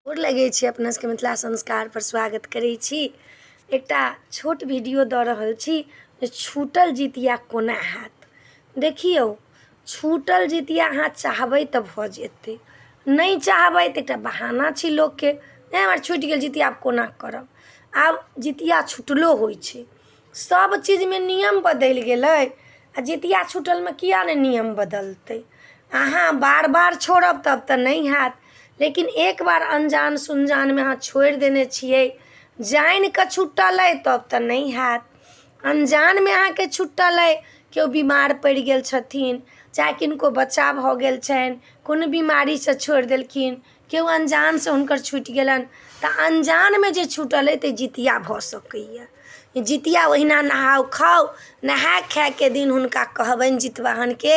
गोर लगै छी अपना सबके मिथिला संस्कारपर स्वागत करै छी। एकटा छोट वीडियो दऽ रहल छी जे छूटल जितिया कोना हैत। देखियौ, छूटल जितिया अहाँ चाहबै तऽ भऽ जेतै, नहि चाहबै तऽ एकटा बहाना छै लोकके, नहि हमर छुटि गेल जितिया, आब कोना करब। आब जितिया छुटलो होइ छै। सब चीजमे नियम बदलि गेलै आ जितिया छूटलमे किया नहि नियम बदलतै? अहाँ बार बार छोड़ब तब तऽ नहि हैत, लेकिन एक बार अनजान सुनजानमे अहाँ छोड़ि देने छियै, जानि कऽ छूटल अइ तब तऽ नहि हैत। अनजानमे अहाँके छूटल अइ, केओ बीमार पड़ि गेल छथिन, चाहे किनको बच्चा भऽ गेल छनि, कोनो बीमारीसँ छोड़ि देलखिन, केओ अनजानसँ हुनकर छुटि गेलनि, तऽ अनजानमे जे छूटल अइ तऽ जितिया भऽ सकैए। जितिया ओहिना नहाउ खाउ, नहाय खायके दिन हुनका कहबनि जितवाहनके,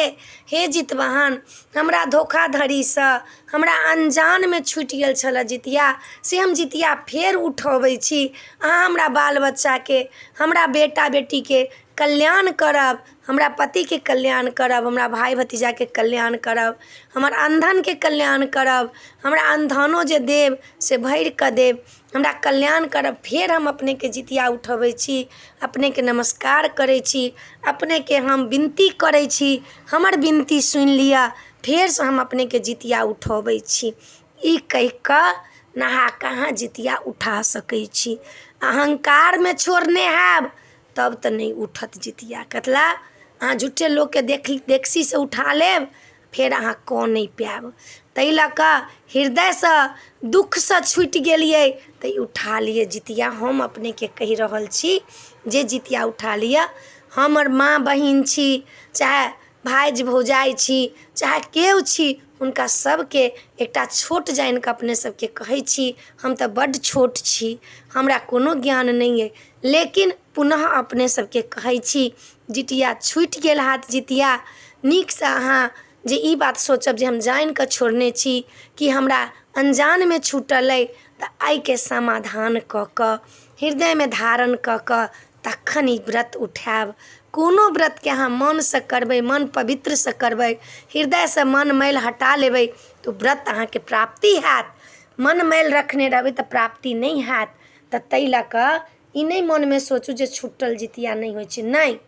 हे जितवाहन, हमरा धोखाधड़ीसँ हमरा अनजानमे छुटि गेल छलए जितिया, से हम जितिया फेर उठबै छी। अहाँ हमरा बाल बच्चाके, हमरा बेटा बेटीके कल्याण करब, हमरा पतिके कल्याण करब, हमरा भाय भतीजाके कल्याण करब, हमर अनधनके कल्याण करब, हमरा अनधनो जे देब से भरि कऽ देब, हमरा कल्याण करब। फेर हम अपनेके जितिया उठबै छी, अपनेके नमस्कार करै छी, अपनेके हम विनती करै छी, हमर विनती सुनि लिअ, फेरसँ हम अपनेके जितिया उठबै छी। ई कहि कऽ नहा कऽ अहाँ जितिया उठा सकै छी। अहङ्कारमे छोड़ने हैब तब तऽ नहि उठत जितिया। कथिला अहाँ झूठे लोकके देख देखसीसँ उठा लेब, फेर अहाँ कऽ नहि पायब। ताहि लऽ कऽ हृदयसँ दुःखसँ छुटि गेलियै तऽ ई उठा लिअ जितिया। हम अपनेके कहि रहल छी जे जितिया उठा लिअ। हमर माँ बहिन छी, चाहे भाइज भौजाइ छी, चाहे केओ छी, हुनका सबके एकटा छोट जानि कऽ अपने सबके कहै छी। हम तऽ बड्ड छोट छी, हमरा कोनो ज्ञान नहि अइ, लेकिन पुनः अपने सबके कहै छी, जितिया छुटि गेल हैत जितिया नीकसँ अहाँ जे ई बात सोचब जे हम जानिकऽ छोड़ने छी कि हमरा अनजानमे छूटल अइ, तऽ एहिके समाधान कऽ कऽ हृदयमे धारण कऽ कऽ तखन ई व्रत उठायब। कोनो व्रतके अहाँ मनसँ करबै, मन पवित्रसँ करबै, हृदयसँ मन मैल हटा लेबै तऽ ओ व्रत अहाँके प्राप्ति हैत। मन मैल रखने रहबै तऽ प्राप्ति नहि हैत। तऽ ताहि लऽ कऽ ई नहि मनमे सोचू जे छुटल जितिया नहि होइ छै। नहि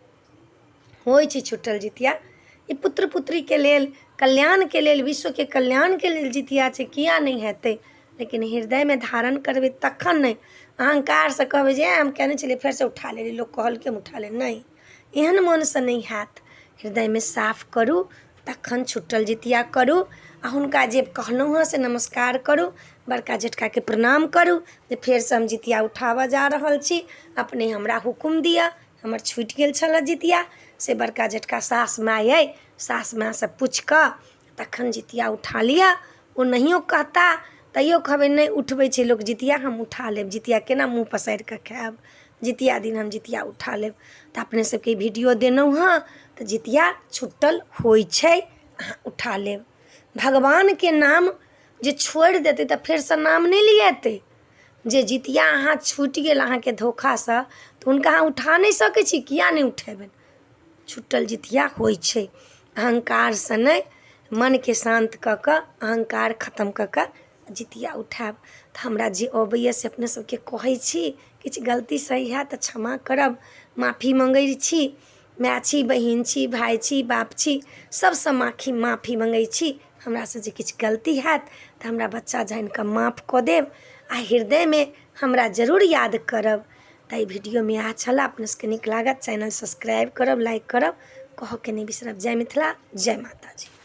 होइ छै छुटल जितिया। ई पुत्र पुत्रीके लेल, कल्याणके लेल, विश्वके कल्याणके लेल जितिया छै, किया नहि हेतै? लेकिन हृदयमे धारण करबै तखन। नहि अहङ्कारसँ कहबै जे हम केने छलियै, फेरसँ उठा लेलियै, लोक कहलकै हम उठा लेलियै, नहि, एहन मोनसँ नहि हैत। हृदयमे साफ करू, तखन छुटल जितिया करू आ हुनका जे कहलहुँ हँ से नमस्कार करू, बड़का जेठकाके प्रणाम करू जे फेरसँ हम जितिया उठाबऽ जा रहल छी, अपने हमरा हुकुम दिअ, हमर छुटि गेल छलऽ जितिया। से बड़का जेठका सास माय अइ, सास मायसँ पूछि कऽ तखन जितिया उठा लिअ। ओ नहियो कहता तैयो कहबै, नहि उठबै छै लोक जितिया, हम उठा लेब जितिया, केना मुँह पसारि कऽ खायब, जितिया दिन हम जितिया उठा लेब। तऽ अपने सबके ई वीडियो देलहुँ हँ तऽ जितिया छुटल होइ छै, अहाँ उठा लेब। भगवानके नाम जे छोड़ि देतै तऽ फेरसँ नाम नहि लिएतै। जे जितिया अहाँ छुटि गेल अहाँके धोखासँ तऽ हुनका अहाँ उठा नहि सकै छी। किया नहि उठेबनि? छुटल जितिया होइ छै। अहङ्कारसँ नहि, मनके शान्त कऽ कऽ, अहङ्कार खतम कऽ कऽ जितिया उठायब। तऽ हमरा जे अबैए से अपने सबके कहै छी। किछु गलती सही हैत तऽ क्षमा करब, माफी मङ्गै छी। माय छी, बहिन छी, भाय छी, बाप छी, सबसँ माफी माफी मङ्गै छी। हमरासँ जे किछु गलती हैत तऽ हमरा बच्चा जानि कऽ माफ कऽ देब आ हृदयमे हमरा जरूर याद करब। तऽ एहि वीडियोमे इएह छलए। अपने सबके नीक लागत, चैनल सब्सक्राइब करब, लाइक करब, कहऽके नहि बिसरब। जय मिथिला, जय माताजी।